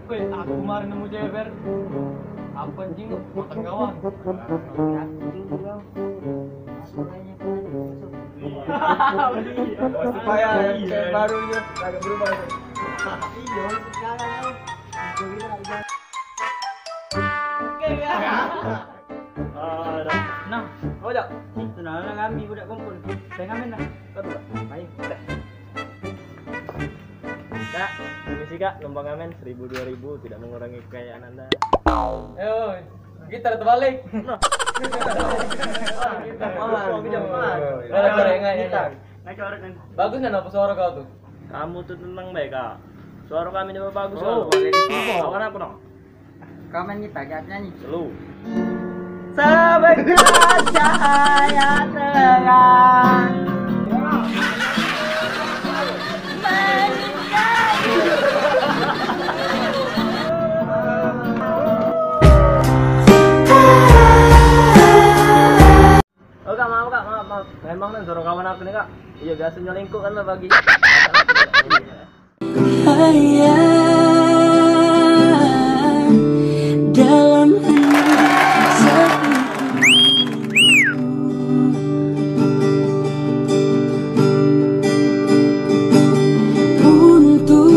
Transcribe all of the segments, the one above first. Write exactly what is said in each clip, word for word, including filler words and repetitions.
Weh, aku kemarin nemu cewek, Ber. Apa anjing, makan kawan? Supaya yang cewek barunya agak berubah. Iya, sekarang. Nah, oh, Cak. Itu nah, lah kami budak kumpul. Saya ngamen dah. Kau tu, Kak? Ayo. Kak, permisi, Kak, numpang ngamen seribu dua ribu, tidak mengurangi kekayaan Anda. Eh, oi. Gitar terbalik. Nah. Gitar. Gitar. Gitar. Gitar. Bagus kan apa suara kau tu? Kamu tu tenang bae, Kak. Suara kami ni bagus. Oh, kau boleh dicoba. Kawan apa, no? Komen kita, jangan nyanyi. Lu. Sebentar cahaya terang. Oh, Kak, maaf, Kak, maaf, maaf. Memang nih, suruh kawan aku nih, Kak. Iya, biasa nyelingkuh kan lah pagi. Ayah, dalam hati sepi. Untuk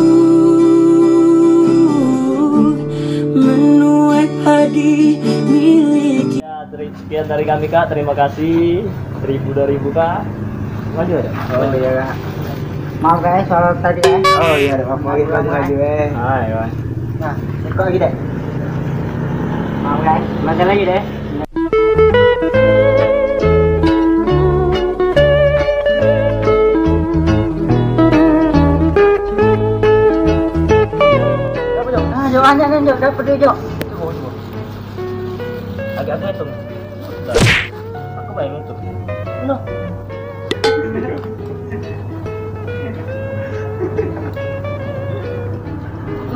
menuai padi milik. Ya, teri-, sekian dari kami, Kak. Terima kasih. Seribu, dua ribu, Kak. Maju ada. Oh, iya, Kak. Maaf, guys, soal tadi, ya. Oh, iya, ada apa-apa. Maju, maju, eh. Ah, iya. Nah, ikut lagi deh. Maaf, guys. Baca lagi deh. Ah, jauh banyak kan, jauh dapat dia, jauh. Agak aku hitung. Aku main hitung. Noh.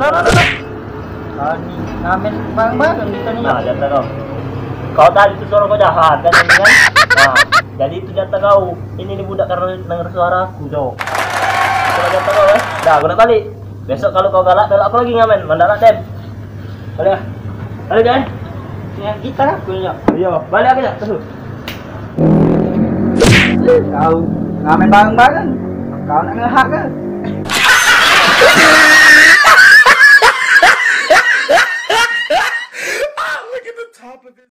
Nah, nah, nah, nah. Kau ni ngamen bareng-bareng kita ni. Nah, jatah kau. Kau tadi tu suara kau jahat kan, kan? Nah, jadi itu jatah kau. Ini ni budak karena denger suara aku, Cok. Itu jatah kau, eh. Dah, aku nak balik. Besok kalau kau galak, galak aku lagi ngamen. Mandala, Dem. Balik, ah. Balik, Dem. Dengan gitar aku, Cok. Iya, balik aku, Cok. Terus. Kau ngamen bareng-bareng. Kau nak ngehak ke?